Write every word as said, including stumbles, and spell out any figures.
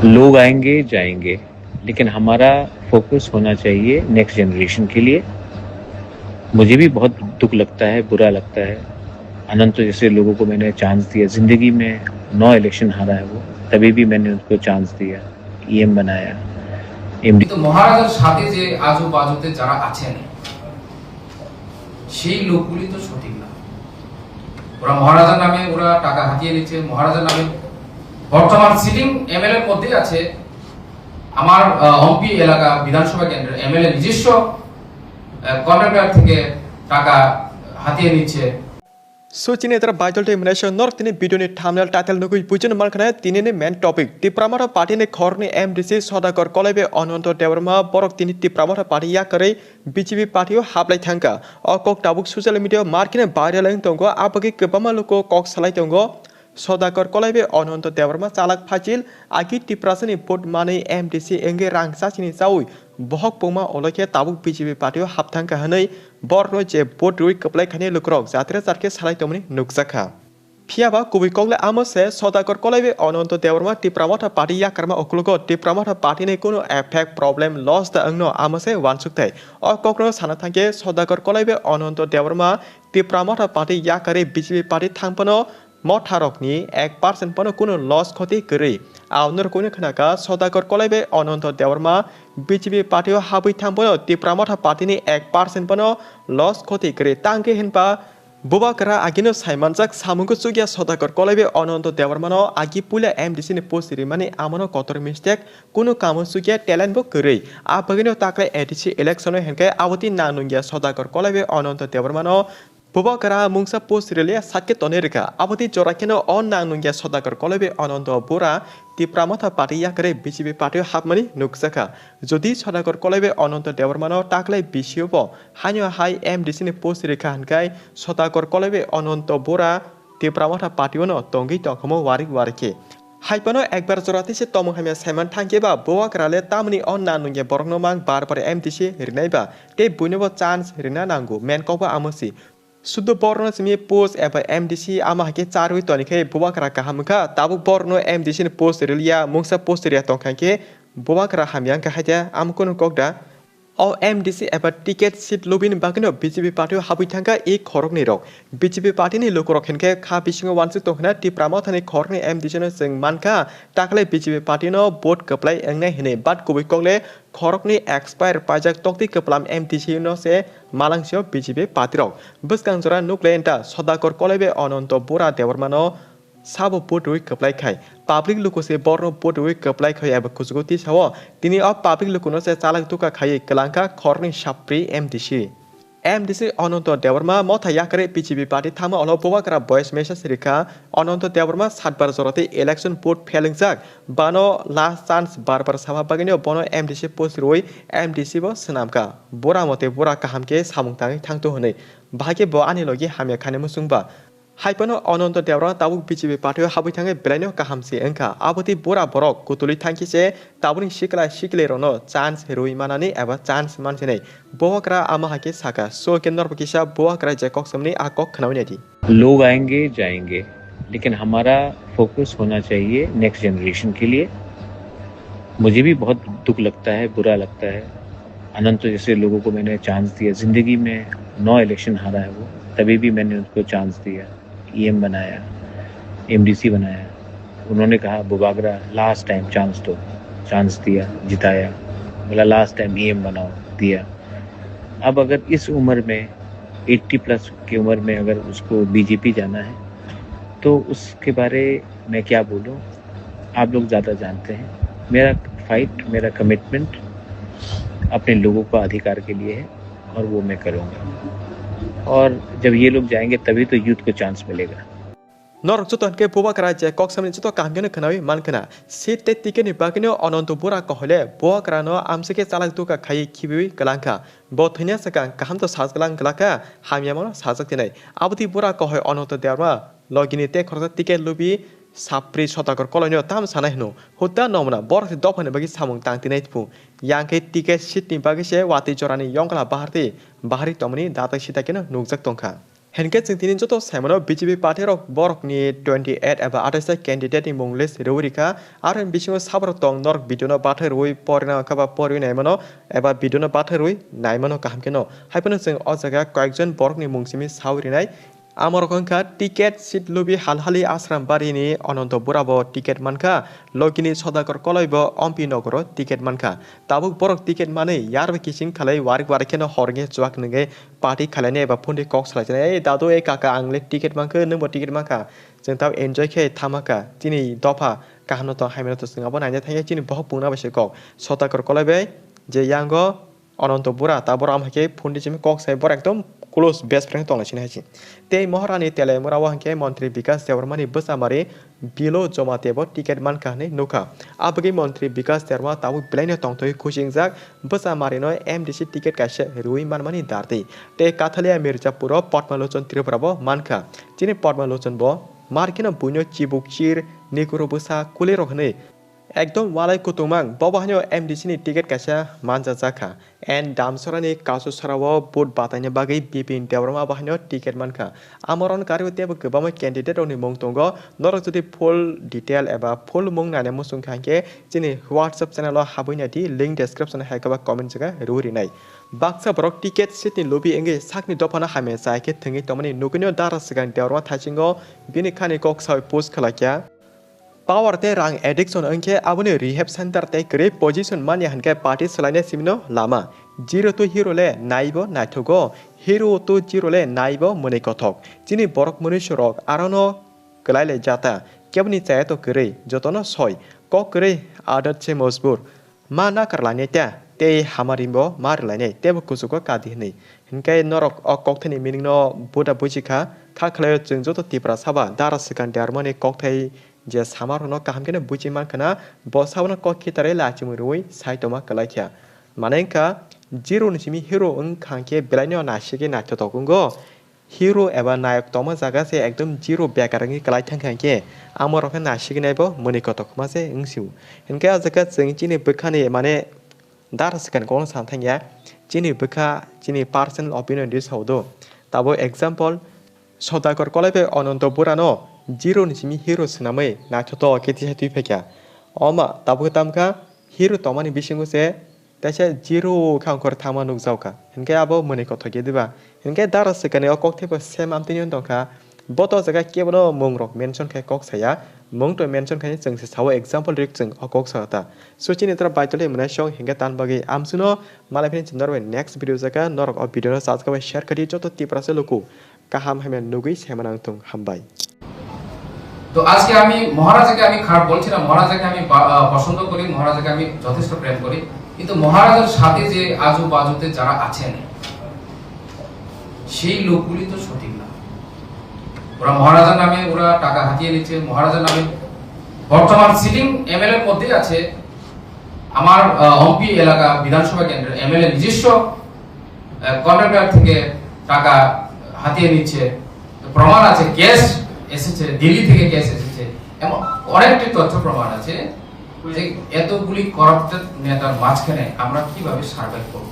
लोग आएंगे जाएंगे, लेकिन हमारा फोकस होना चाहिए नेक्स्ट जनरेशन के लिए। मुझे भी बहुत दुख लगता है, बुरा लगता है। अनंत जैसे लोगों को मैंने चांस दिया, जिंदगी में नौ इलेक्शन हारा है वो, तभी भी मैंने उसको चांस दिया, ईएम बनाया, एमडी। কিন্তু মহারাজার সাথে যে আজু বাজুতে যারা আছেন, সেই লোকগুলি তো সঠিক না। ওরা মহারাজার নামে ওরা টাকা হাতিয়ে নিচ্ছে, মহারাজার নামে। বর্তমান সিটিং এমএলএর মধ্যেই আছে আমার, আহ, হম্পি এলাকা বিধানসভা কেন্দ্রের এমএলএ নিজস্ব, আহ, কন্ট্রাক্টর থেকে টাকা হাতিয়ে নিচ্ছে। Suchini tara Baidol tei Manaisa norok tini video ni thumbnail title nugui buichino mankha tini ni main topic. Tipra Motha Party ni khoroknwi M D C Sodakor Kolaibe Ananto Debbarma borok tini Tipra Motha Party yakarwi B J P party o hablai thangkha. O kok tabuk social media o markino viral wng tongo, abagwi kwbangma luko kok salai tongo. Sodakor Kolaibe Ananto Debbarma chalak phaichil agi Tiprasani vote manwi M D C wngwi rang chachini chaui bohok pungma olokhe tabuk B J P party o hapthangkha hwnwi borokno je vote rwi kwplai khainai lukurok jatre jarkhe salai tongmani nukjakha. Phiyaba kubui kokle amo se Sodakor Kolaibe Ananto Debbarma Tipra Motha Party yakarma uklogo Tipra Motha Party ni kunu effect problem loss da wngno amo se wansukthai. O kokno sana thangkhe Sodakor Kolaibe Ananto Debbarma Tipra Motha Party yakarwi B J P party thangphano motharokni ek percent phano kunu loss khoti kwrwi. Aonor kunu khnaka Sodakor Kolaibe Ananto Debbarma B J P party o habwi thangphano Tipra Motha party ni ek percent phano loss khoti kwrwi. Tangkhe hinba Bubagra agino saimanjak samungo chukya Sodakor Kolaibe Ananto Debbarmano agi puila M D C ni post rimani amono kotor mistake, kunu kamo chukya talent bo kwrwi. A bagwino takle A D C election o hinkhe aboti nang nungya Sodakor Kolaibe Ananto Debbarmano Bubagra mungsa post rwliya sakhe tonwi rwkha. Abotwi jora kheno o nang nungya Sodakor Kolaibe Ananto Bora Tipra Motha party yakarwi B J P party o hapmani nukjakha. Jodi Sodakor Kolaibe Ananto Debbarmano takle B C O bo haino hai M D C ni post rikha hinkhai Sodakor Kolaibe Ananto Bora Tipra Motha party o no tongwi tongkhomo warik warik khe. Haiphano ekbar jora tei se tomung hamya saiman thangkhe ba Bubagra le tamni o nang nungya borokno mang bar bar M D C rinai ba tei buino bo chance rina nango, main kok bo amo si. Sudo borokno simi post eba M D C ama hai khe charwi toni khe Bubagra kaham wngkha, tabuk borokno M D C ni post rwliya, mungsa post rwya tongkha khe Bubagra hamya wngkha hai khe amo kunu kok da? O M D C eba ticket seat lobini bagwino B J P party o habwi thangkha e khoroknwi rok. B J P party ni lukurok hinkhe kha bisingo wansuk tongkhna Tipra Mothani khoroknwi M D C no chwng mankha, takle B J P party no vote kwplai wngnai hwnwi, but kubui kokle khoroknwi expire paijak toktwi kwplam M D C no se malangsio B J P party rok. Bwskang jora nukle enta Sodakor Kolaibe Ananto Bora Debbarmano sabo vote rwi kwplai khai. Public luku se borno vote rwi kwplai khai eba kuchugo tisao tini o public lukuno se chalak duka khaiwi kwlangkha khoroknwi sapri M D C. M D C Ananto Debbarma motha yakarwi B J P party thangma ulo Bubagra voice message rikha. Ananto Debbarma satbar jora tei election vote phelengjak, bano last chance bar bar sama bagwino bono M D C post rwi M D C bo swnamkha. Bora mote bora kaham khe samung tangwi thangto hwnwi. Bahai khe bo ani logi hamya khani muchungba. Haiphano Ananto Debbarma tabuk B J P party o habwi thangwi belaino kaham se wngkha. Abotwi bora borok kutulwi thangkhe se tabukni sikla sikli rokno chance rwi manani eba chance mansinai. Bubagra ama hai khe sakha. So khe norbo kisa Bubagra je kok samni a kok khnawi naidi. लोग आएंगे जाएंगे, लेकिन हमारा फोकस होना चाहिए next generation के लिए। मुझे भी बहुत दुख लगता है, बुरा लगता है। अनंत जैसे लोगों को मैंने चांस दिया, जिंदगी में नौ इलेक्शन हारा है वो, तभी भी मैंने उसको चांस दिया, ईएम बनाया, एमडीसी बनाया। उन्होंने कहा, "बुबागरा, लास्ट टाइम चांस दो।" चांस दिया, जिताया, बोला, "लास्ट टाइम ईएम बनाओ", दिया। अब अगर इस उम्र में, एट्टी प्लस की उम्र में अगर उसको बीजेपी जाना है, तो उसके बारे में क्या बोलूं, आप लोग ज़्यादा जानते हैं। मेरा फाइट, मेरा कमिटमेंट अपने लोगों का अधिकार के लिए है और वो मैं करूँगा। और जब ये लोग जाएंगे तभी तो यूथ को चांस मिलेगा। Norok joto hwnkhe Bubagra je kok samni joto kaham kheno khwnawi mankhwna. Seat tei ticket ni bagwino Ananto Bora kohoile Bubagrano amsike chalak duka khaiwi khibiwi kwlangkha. Bo thwina swkang kaham to sajaglang glakha, hamya mano sajak tinai. Abotwi Bora kohoi Ananto Debbarma logini tei khoroksa ticket lubi sapri Sodakor Kolaino tam sanai hwno. Hutta nomna borok se dophani bagwi samung tang tinai tpu. Yang khe ticket seat ni bagwi se watwi jorani yongkla bahartwi bahari tongmani datak sita kheno nukjak tongkha. Hinkhe chwng tini joto saimano B J P party rok borokni twenty eight eba atais ta candidate ni mung list rwi rikha. Aro bisingo sabrok tong norok video no bathai rwi porina kha ba porwi naimano eba video no bathai rwi naimano kaham kheno. Haiphano chwng o jaga koyekjon borokni mung simi sawi rinai. Amorok wngkha ticket seat lubi Halhali Ashram Barini Ananto Bura bo ticket mankha, logini Sodakor Koloi bo Ompi Nogoro ticket mankha. Tabuk borok ticket manwi yarwi kiching khalai warik warik kheno hor wngkhe chuak nungwi party khalainai eba phone twi kok salaijani, "Ei dadu, ei kaka, ang le ticket mankhe, nwng bo ticket mankha, chwng tabuk enjoy khe thamakha, chini dopha kaham no tong, hamya no tong, chwng abo naina thangya, chini bohok pungna bai se kok." Sodakor Koloi bai je yango Ananto Bura, ta borok ama hai khe phone twi simi kok sai, borok ekdom close best friend tong lai sini hai se. Tei Maharani Telaimura o hwnkhe Montri Bikas Debbarmani bwsa mari Bilo Jomati bo ticket mankha hwnwi nukha. Abagwi Montri Bikas Debbarma tabuk belaino tongthogwi khusi wngjak, bwsa marino M D C ticket kaisa rwi manmani dardi. Tei Kathalia Mirzapur o Padma Lochon Tripura bo mankha. Chini Padma Lochon bo markino buino chibuk chir, nikuru bwsa, kulirok hwnwi ekdom walai kutung mang, bobo haino M D C ni ticket kaisa manjajak kha. And Damsarani Kasusarao vote bataina bagwi Bipin Debbarma bo haino ticket mankha. Amoroni karwi teibo kwbangma candidate rokni mung tongo. Norok jodi full detail eba full mung naina muchung kha hinkhe chini WhatsApp channel o habwi naidi, link description hai khe ba comment jaga rwi rinai. Baksa borok ticket seat ni lubi wngwi sakni dophano hamya chaya khe thwngwi tongmani nugwino dara swkang Debbarma thaisingo bini khani kok sawi post khlaikha. Power tei rang addiction wngkhe aboni rehab center tei kwrwi position manya hinkhe party swlaina simino lama. Zero to hero le naibo naithogo, hero to zero le naibo mwnwi kothok. Chini borok mwnwi sorok arono kwlai lai jata, keboni chaya to kwrwi, jotono soi, kok kwrwi adat se mojbur. Ma nakar lainai ta, tei hamari bo ma rwlainai, teibo kuchugo kadi hwnwi. Hinkhe norok o kokthaini meaning no buda buji kha, kha khlaio chwng joto Tiprasa ba dara swkang Debbarmani kokthai je samarokno kaham kheno buji mankha na, bo sabono kok khitarwi lachimwi rwui sai tongma kwlai kha. Mane wngkha, zero ni simi hero wngkha hinkhe belaino naisigwi naithotok wngo. Hero eba nayok tongma jaga se ekdom zero bekar wngwi kwlai thangkha hinkhe, amorokno naisigwi naibo mwnwi kotok ma se wngsio. Hinkhe o jaga chwng chini bwkhani mane dara swkang kokno sana thangya, chini bwkha chini personal opinion di sao do. Tabo example, Sodakor Koloi bai Ananto Burano zero ni simi hero swnamwi naithotok khe tisa twi phaikha. Oma tabuk tamkha hero tongmani bisingo se teisa zero khe ongkhor thangma nukjaokha. Hinkhe abo mwnwi kothok ya diba? Hinkhe dara swkani o kokthai bo same amtwini wng tongkha. Bo to o jaga kebono mungrok mention khai kok saya. Mung to mention khai chwng se sao, example rik chwng o kok sa ta. So chini tra baitole mwnai song hinkhe tan bagwi amsuno malai phini chwng norbai next video jaga norok o video no sajak bai share khai di joto Tiprasa luku. Kaham hamya nugwi saimanang thung, hambai. তো আজকে আমি মহারাজাকে আমি খারাপ বলছি না, মহারাজাকে আমি বা- আহ, পছন্দ করি, মহারাজাকে আমি যথেষ্ট প্রেম করি, কিন্তু মহারাজার সাথে যে আজু বাজুতে যারা আছেন সেই লোকগুলি তো সঠিক না। ওরা মহারাজার নামে ওরা টাকা হাতিয়ে নিচ্ছে, মহারাজার নামে বর্তমান সিটিং এমএলএর মধ্যেই আছে আমার আহ, অম্পি এলাকা বিধানসভা কেন্দ্রের এমএলএ নিজস্ব কন্ট্রাক্টর থেকে টাকা হাতিয়ে নিচ্ছে, প্রমাণ আছে, ক্যাশ এসেছে, দিল্লি থেকে ক্যাশ এসেছে, এবং অনেকটি তথ্য প্রমাণ আছে যে এতগুলি করাপ্টেড নেতার মাঝখানে আমরা কিভাবে সার্ভাইভ করব।